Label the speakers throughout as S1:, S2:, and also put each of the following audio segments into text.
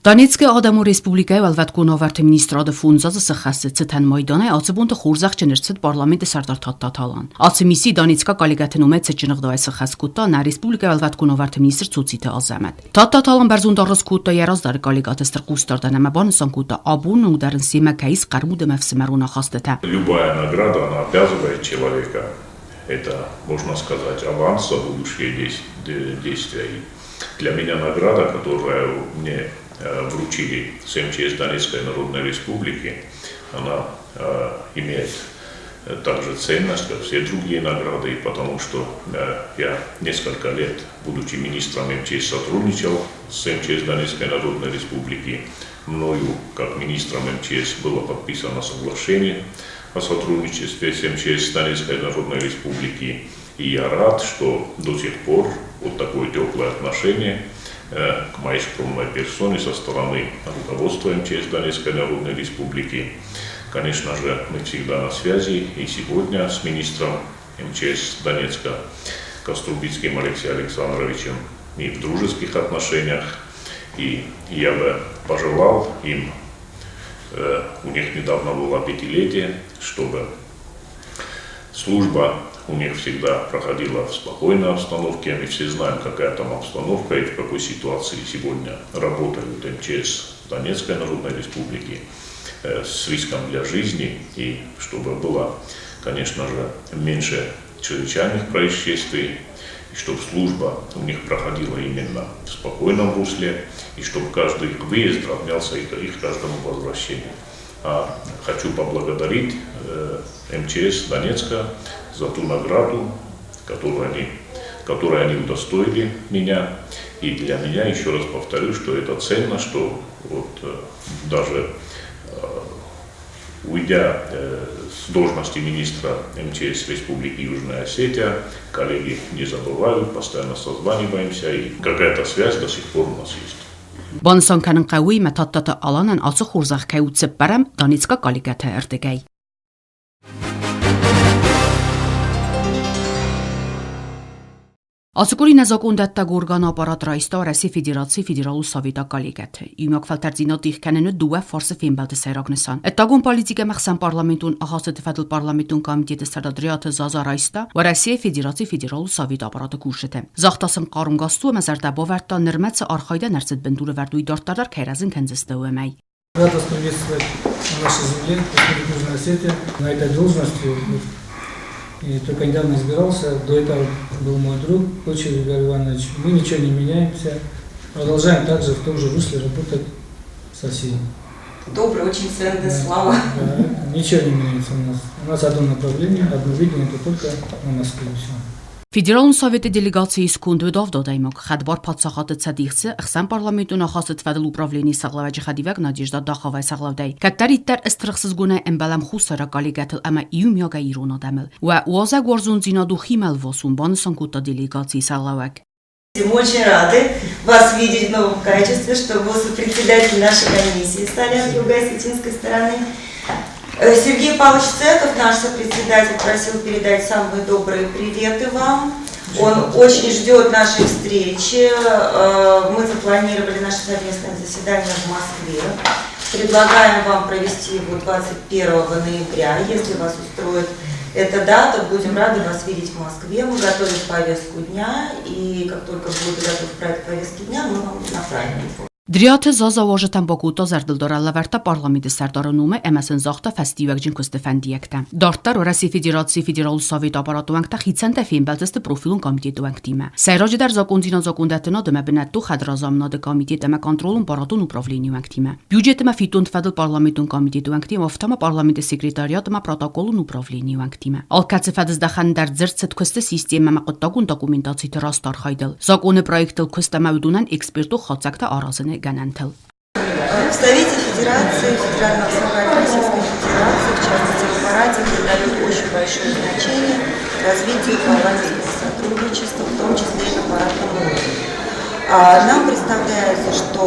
S1: Донецкы Адӕмон Республикӕйы Уӕлвӕткон уавӕрты министрады фондз азы сыххӕсты цытӕн майданӕй ацы бонты хорзӕхджын ӕрцыд парламенты сӕрдар Тадтаты Алан. Ацы мисси Донецкаг коллегӕты номӕй цытджын ӕгъдауӕй сыххӕст кодта нӕ республикӕйы уӕлвӕткон уавӕрты министр Цоциты Азӕмӕт. Тадтаты Алан бӕрзонд аргъ скодта йӕ раздӕры коллегӕты стыр хъусдардӕн ӕмӕ банысан кодта, абоны онг дӕр ын семӕ кӕй ис хъӕрмуд ӕмӕ ӕфсымӕрон ахастытӕ.
S2: Любая награда, она обязывает человека. Это, можно сказать, аванс за будущие действия. И для меня награда, которую мне вручили с МЧС Донецкой Народной Республики, она имеет также ценность, как все другие награды, потому что я несколько лет, будучи министром МЧС, сотрудничал с МЧС Донецкой Народной Республики. Мною, как министром МЧС, было подписано соглашение о сотрудничестве с МЧС Донецкой Народной Республики. И я рад, что до сих пор вот такое теплое отношение к моей скромной персоне со стороны руководства МЧС Донецкой Народной Республики. Конечно же, мы всегда на связи и сегодня с министром МЧС Донецка Кострубицким Алексеем Александровичем и в дружеских отношениях. И я бы пожелал им, у них недавно было пятилетие, чтобы служба у них всегда проходила в спокойной обстановке. Мы все знаем, какая там обстановка и в какой ситуации сегодня работают МЧС Донецкой Народной Республики с риском для жизни. И чтобы было, конечно же, меньше чрезвычайных происшествий, и чтобы служба у них проходила именно в спокойном русле, и чтобы каждый их выезд равнялся их каждому возвращению. А хочу поблагодарить МЧС Донецка за ту награду, которой они удостоили меня. И для меня, еще раз повторю, что это ценно, что вот даже уйдя с должности министра МЧС Республики Южная Осетия, коллеги не забывают, постоянно созваниваемся, и какая-то связь до сих пор у нас есть.
S1: Банысан кӕнын хъӕуы, ӕмӕ Тадтаты Аланӕн ацы хорзӕх кӕй у цыппӕрӕм Донецкаг коллегӕты ӕрдыгӕй. Ацы къуыри нӕ закъондӕттӕг органы аппарат райста Уӕрӕсейы Федерацийы Федералон Советы коллегӕты. Иумиаг фӕлтӕрддзинад дих кӕныны дыууӕ фарсы фембӕлды сӕйраг нысан. Ӕддагон политикӕмӕ ӕхсӕнпарламентон ахастыты фӕдыл парламентон комитеты сӕрдар Дриаты Заза райста Уӕрӕсейы Федерацийы Федералон Советы аппараты кусджыты. Загъта сын хъарм гасту ӕмӕ зӕрдӕ бавӕрдта, нырмӕ цы архайдӕн ӕрцыд бындурӕвӕрд, уый дарддӕр дӕр кӕй рӕзын кӕндзысты, уымӕй.
S3: Рад вас приветствовать на нашей земле, Республике Южная Осетия. На этой должности и только недавно избирался. До этого был мой друг Кочев Игорь Иванович. Мы ничего не меняемся. Продолжаем также в том же русле работать со всеми.
S4: Добрые, очень ценные слова.
S3: Да, ничего не меняется у нас. У нас одно направление, одно видение, это только на Москву. Все.
S1: Федералон советы делегацийы сконд уыд авд адӕймаг. Хӕдбар паддзахады Цӕдисы ӕхсӕн парламентон ахастыты фӕдыл управленийы сӕргълӕууӕджы хӕдивӕг Надежда Даховайы сӕргълӕудӕй. Кӕддӕриддӕр стыр ӕхсызгонӕй ӕмбӕлӕм хуссайраг коллегӕтыл ӕмӕ иумиагӕй ирон адӕмыл. Уӕ уазӕгуарзондзинад у химӕлвасон, банысан кодта делегацийы сӕргълӕууӕг.
S4: Мы очень рады вас видеть в новом качестве, что вы сопредседатель нашей комиссии стали от юго-осетинской стороны. Сергей Павлович Цеков, наш сопредседатель, просил передать самые добрые приветы вам. Он очень ждет нашей встречи. Мы запланировали наше совместное заседание в Москве. Предлагаем вам провести его 21 ноября, если вас устроит эта дата. Будем рады вас видеть в Москве. Мы готовим повестку дня, и как только будет готов проект повестки дня, мы вам направим его.
S1: Дриаты Заза уазджытӕн бакодта зӕрдылдарӕн лӕвӕрттӕ парламенты сӕрдары номӕй ӕмӕ сын загъта фӕстиуӕгджын куысты фӕндиӕгтӕ. Дарддӕр Уӕрӕсейы Федерацийы Федералон Советы аппараты уӕнгтӕ хицӕнтӕ фембӕлдысты профилон комитеты уӕнгтимӕ. Сӕйраджыдӕр закъондзинад закъондӕттынад ӕмӕ бынӕттон хӕдразамынады комитет ӕмӕ контролон-барадон управленийы уӕнгтимӕ. Бюджет ӕмӕ фиддонты фӕдыл парламентон комитеты уӕнгтимӕ, афтӕ ма парламенты секретариат ӕмӕ протоколон управленийы уӕнгтимӕ. Алкӕцы фӕдыздӕхӕн дӕр дзырд цыд куысты системӕмӕ хъуыддагон документациты раст архайдыл. Закъоны проектыл куыст ӕмӕ уыдонӕн экспертон хатдзӕгтӕ аразыны гӕнӕнтыл.
S4: В Совете Федерации, Федерального собрания Российской Федерации, в частности в аппарате, придают очень большое значение развитию парламентского сотрудничества, в том числе и на аппаратном уровне. Нам представляется, что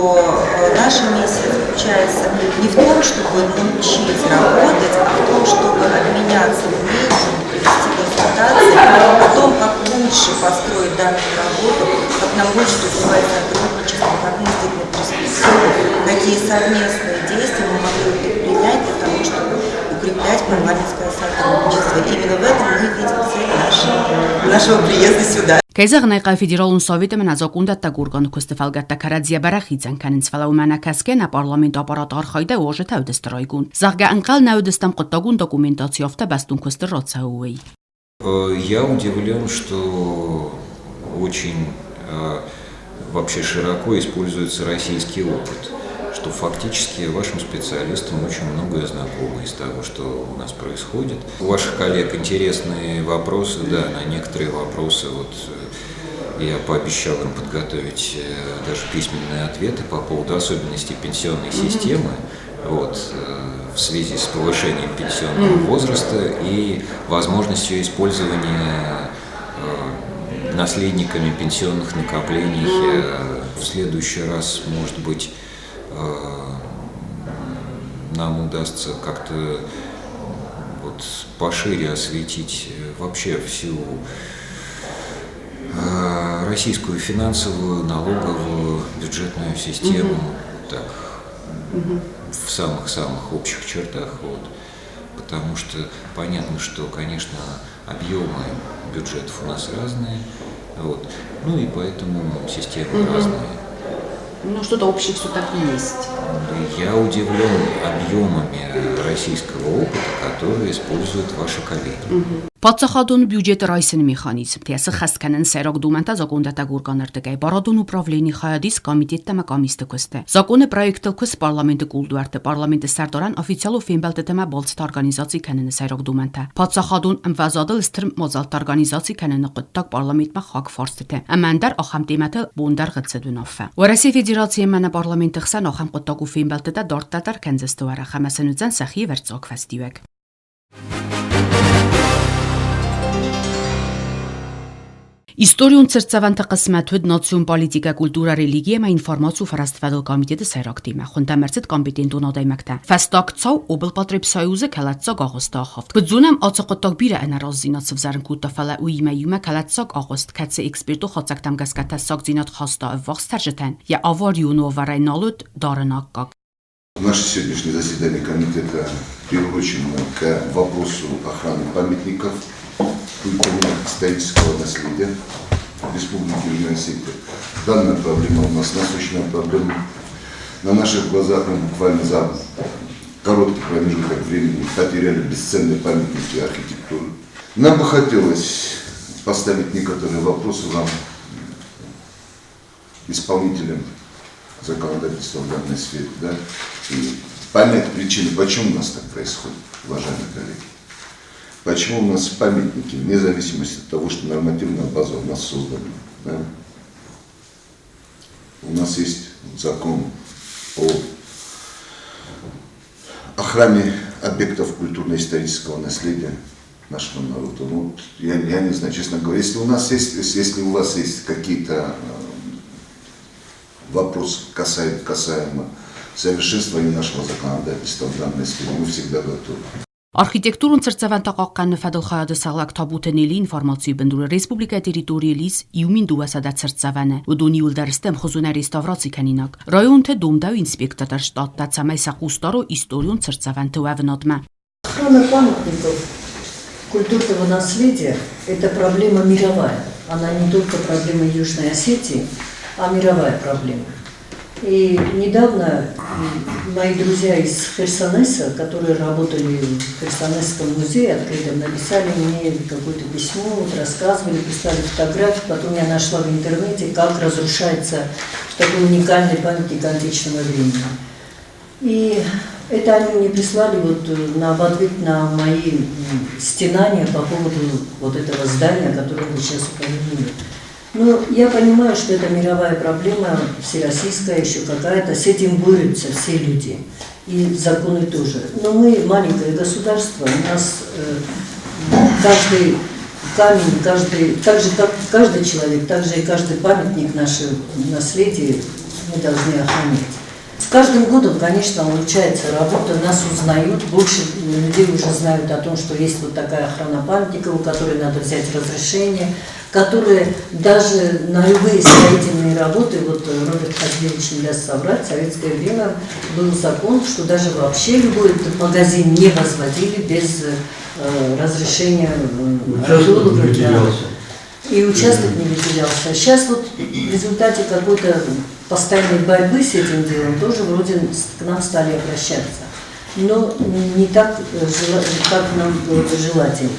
S4: наша миссия заключается не в том, чтобы научить работать, а в том, чтобы обменяться мнениями, провести консультации о том, как лучше построить данную работу, как нам лучше развивать сотрудничество. как мыслить на перспективу, какие совместные действия мы могли бы предпринять для того, чтобы укреплять парламентское сотрудничество. Именно в этом мы видим цель нашего приезда сюда.
S1: Кӕй зӕгъын ӕй хъӕуы, Федералон Совет ӕмӕ нӕ закъондӕттӕг органы куысты фӕлгӕттӕ кӕрӕдзийӕ бӕрӕг хицӕн кӕнынц, фӕлӕ уымӕ нӕ кӕсгӕ нӕ парламенты аппараты архайдӕй уазджытӕ уыдысты райгонд. Зӕгъгӕ, ӕнхъӕл нӕ уыдыстӕм хъуыддагон документаци афтӕ бӕстон куысты рацӕуы, уый.
S5: Я удивлен, что очень вообще широко используется российский опыт, что фактически вашим специалистам очень многое знакомо из того, что у нас происходит. У ваших коллег интересные вопросы, да, на некоторые вопросы вот я пообещал им подготовить даже письменные ответы по поводу особенностей пенсионной системы. Вот, в связи с повышением пенсионного возраста и возможностью использования наследниками пенсионных накоплений. В следующий раз, может быть, нам удастся как-то вот пошире осветить вообще всю российскую финансовую, налоговую, бюджетную систему, так, в самых-самых общих чертах. Вот. Потому что понятно, что, конечно, объемы бюджетов у нас разные, вот. Ну и поэтому системы разные.
S1: Ну, что-то общее все-таки есть.
S5: Я удивлен объемами российского опыта, которые используют ваши коллеги.
S1: Паддзахадон бюджеты райсыны механизмтӕ сыххӕст кӕнын сӕйраг домӕнтӕ закъондӕттӕг органы рдыгӕй, барадон управленийы хайадист комитеттӕ ӕмӕ къамисты куысты. Закъоны проектыл куыст парламенты кулдуӕртты, парламенты сӕрдарӕн официалон фембӕлдтытӕ ӕмӕ балцыты организаци кӕныны сӕйраг домӕнтӕ. Паддзахадон ӕмвӕзадыл стыр мадзӕлттӕ организаци кӕныны хъуыддаг парламентмӕ хауӕг фарстытӕ ӕмӕ ӕндӕр ахӕм темӕтыл бондӕргъы цыд уынаффӕ. Уӕрӕсейы Федерацийы ӕмӕ нӕ парламенты хсӕн ахӕм хъуыддагон фембӕлдтытӕ дарддӕр дӕр кӕндзысты уӕрӕх ӕмӕ сын уыдзӕн сӕхи ӕвӕрццаг фӕстиуӕг. Историон цыртдзӕвӕнты хъысмӕт уыд национ политикӕ, культурӕ, религи ӕмӕ информацион фӕрӕзты фӕдыл комитеты сӕйраг темӕ. Хуынд ӕм ӕрцыд компетентон адӕймӕгтӕ. Фӕстаг цау облпотребсоюзы кӕлӕддзаг агъуысты ахафт. Куыд зонӕм, ацы хъуыддаг бирӕ ӕнӕразыдзинад сывзӕрын кодта, фӕлӕ уыимӕ иумӕ кӕлӕддзаг агъуыст, кӕцы экспертон хатдзӕгтӕм гӕсгӕ тӕссагдзинад хаста ӕввахс цӕрджытӕн, йӕ аварион уавӕрӕй нал уыд дарыны аккаг.
S6: Наше сегодняшнее заседание комитета приурочено к вопросу охраны памятников культурно-исторического наследия Республики Южная Осетия. Данная проблема у нас насущная проблема. На наших глазах мы буквально за короткий промежуток времени потеряли бесценные памятники архитектуры. Нам бы хотелось поставить некоторые вопросы вам, исполнителям законодательства в данной сфере, да, и понять причины, почему у нас так происходит, уважаемые коллеги. Почему у нас памятники, вне зависимости от того, что нормативная база у нас создана, да, у нас есть закон о охране объектов культурно-исторического наследия нашего народа. Ну, я не знаю, честно говоря, если у нас есть, если у вас есть какие-то вопросы касаемо совершенствования нашего законодательства в данной сфере, мы всегда готовы.
S1: Архитектурон цыртдзӕвӕнтӕ хъахъхъӕныны фӕдыл хайады сӕргълӕг Табуты Нелли информацийы бындурыл республикӕйы территорийыл ис 1200 цыртдзӕвӕны. Уыдон иуылдӕр сты ӕмхуызонӕй реставраци кӕнинаг. Районты домдӕуы инспектортӕ штаттӕ, цӕмӕй сӕ хъус дарой историон цыртдзӕвӕнты уӕвынадмӕ.
S7: Охрана памятников культурного наследия – это проблема мировая. Она не только проблема Южной Осетии, а мировая проблема. И недавно мои друзья из Херсонеса, которые работали в Херсонесском музее открытом, написали мне какое-то письмо, вот рассказывали, прислали фотографии. Потом я нашла в интернете, как разрушается такой уникальный памятник античного времени. И это они мне прислали вот в ответ на мои стенания по поводу вот этого здания, которое вы сейчас упомянули. Но я понимаю, что это мировая проблема, всероссийская еще какая-то, с этим борются все люди, и законы тоже. Но мы маленькое государство, у нас каждый камень, каждый, так же как каждый человек, так же и каждый памятник наше наследие мы должны охранять. С каждым годом, конечно, улучшается работа, нас узнают, больше людей уже знают о том, что есть вот такая охрана памятника, у которой надо взять разрешение, которые даже на любые строительные работы, вот Роберт Хазбиевич не даст соврать, в советское время был закон, что даже вообще любой магазин не возводили без разрешения
S8: археологов. Да.
S7: И участок не выделялся. Сейчас вот в результате какой-то постоянной борьбы с этим делом тоже вроде к нам стали обращаться. Но не так, как нам было бы желательно.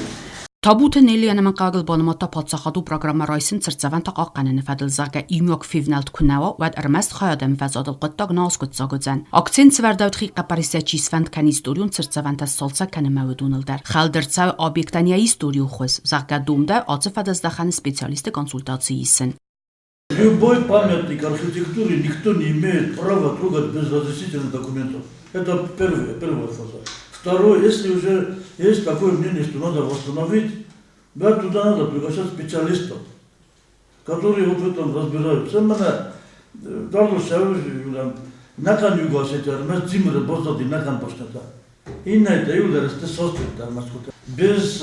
S1: Табуты нели ӕнӕмӕнгхъӕуӕгыл банымадта паддзахадон программӕ райсын цыртдзӕвӕнтӕ хъахъхъӕныны фӕдыл, зӕгъгӕ, иумиаг февнӕлд куы нӕ уа, уӕд ӕрмӕст хайады ӕмвӕзадыл хъуыддаг нӕ аскъуыддзаг уыдзӕн. Акцент сӕвӕрдӕуыд хихъхъӕппӕрисӕй чи сфӕнд кӕны историон цыртдзӕвӕнтӕ сцалцӕг кӕнынмӕ, уыдоныл дӕр. Хӕлд ӕрцӕуы объектӕн йӕ историон хуыз, зӕгъгӕ, домдӕ ацы фӕдыздӕхӕны специалисты консультаци исын.
S8: Любой памятник архитектуры никто не имеет права трогать без разрешительных документов. Это первая фаза. Второе, если уже есть такое мнение, что надо восстановить, да, туда надо приглашать специалистов, которые вот в этом разбираются. Менә Дарлы Накан югасетер, Зимре боздади накан башната. Инна это юлдер Без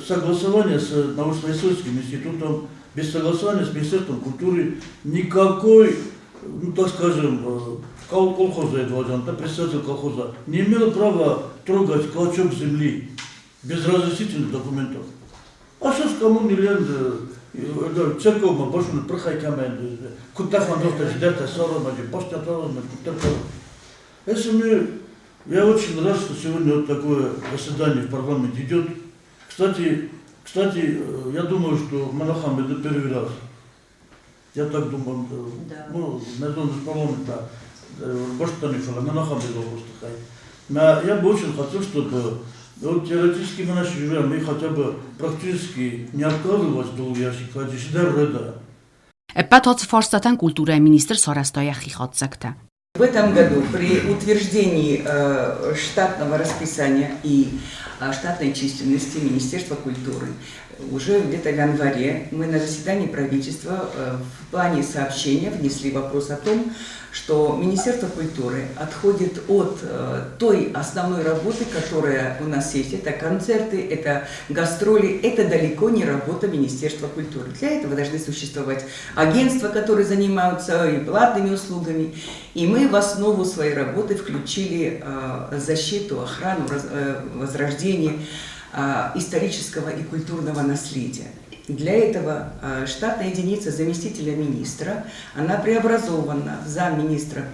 S8: согласования с научно-исследовательским институтом, без согласования с Министерством культуры никакой, ну так скажем, колхоза этого, председатель колхоза не имел права трогать клочок земли без разрешительных документов. А сейчас кому не лень, церковь больше не прохайкамен, куда доста ждет, Если мы, я очень рад, что сегодня вот такое заседание в парламенте идет. Кстати, я думаю, что Манахам это первый раз. Я так думаю, да. Ну, на зону парламента, больше там Манахам Но я бы очень хотел, чтобы вот теоретически мы наши живем, мы хотя бы практически не откладывать долгий ящик, а всегда.
S1: Ӕппӕт ацы фарстатӕн культурӕйы министр сарӕзта йӕхи хатдзӕгтӕ.
S9: В этом году при утверждении штатного расписания и штатной численности Министерства культуры уже где-то в январе мы на заседании правительства в плане сообщения внесли вопрос о том, что Министерство культуры отходит от той основной работы, которая у нас есть. Это концерты, это гастроли, это далеко не работа Министерства культуры. Для этого должны существовать агентства, которые занимаются и платными услугами. И мы в основу своей работы включили защиту, охрану, возрождение исторического и культурного наследия. Для этого штатная единица заместителя министра, она преобразована в замминистра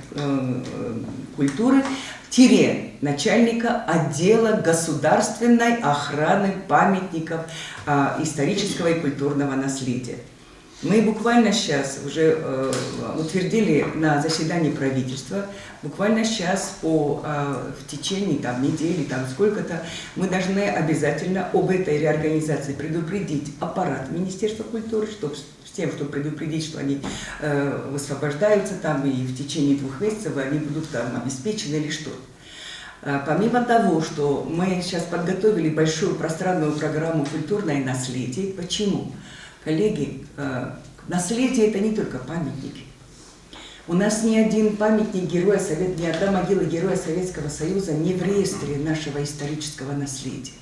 S9: культуры, тире начальника отдела государственной охраны памятников исторического и культурного наследия. Мы буквально сейчас уже утвердили на заседании правительства, буквально сейчас в течение там, недели, там сколько-то, мы должны обязательно об этой реорганизации предупредить аппарат Министерства культуры, чтобы, с тем, чтобы предупредить, что они высвобождаются там и в течение 2 месяцев они будут там обеспечены или что. Помимо того, что мы сейчас подготовили большую пространную программу «Культурное наследие», почему? Коллеги, наследие – это не только памятники. У нас ни один памятник героя, ни одна могила Героя Советского Союза не в реестре нашего исторического наследия.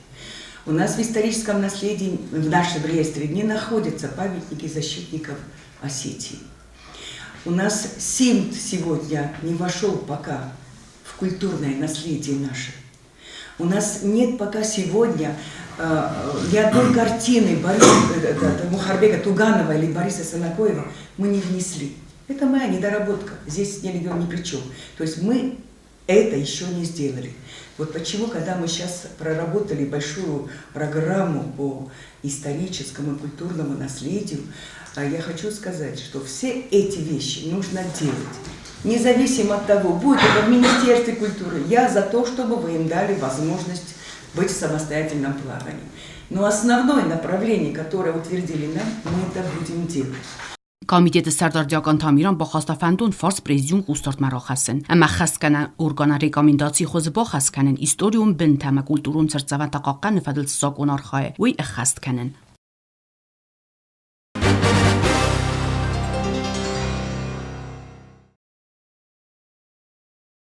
S9: У нас в историческом наследии, в нашем реестре не находятся памятники защитников Осетии. У нас Симт сегодня не вошел пока в культурное наследие наше. У нас нет пока сегодня ни одной картины Бориса, Мухарбека Туганова или Бориса Санакоева мы не внесли. Это моя недоработка, здесь Нелегион ни при чем. То есть мы это еще не сделали. Вот почему, когда мы сейчас проработали большую программу по историческому и культурному наследию, я хочу сказать, что все эти вещи нужно делать. Независимо от того, будет это в Министерстве культуры, я за то, чтобы вы им дали возможность быть в самостоятельном плавании. Но основное направление, которое утвердили нам, мы это будем делать.
S1: Комитеты сӕрдар Диакон Тамиран бахаста фӕндон фарс президиум хъусдардмӕ рахӕссын ӕмӕ ӕххӕст кӕна органӕн рекомендацийы хуызы бахӕс кӕнын историон бынтӕ ӕмӕ культурон цыртдзӕвӕнтӕ хъахъхъӕныны фӕдыл цы закъон архайы, уый ӕххӕст кӕнын.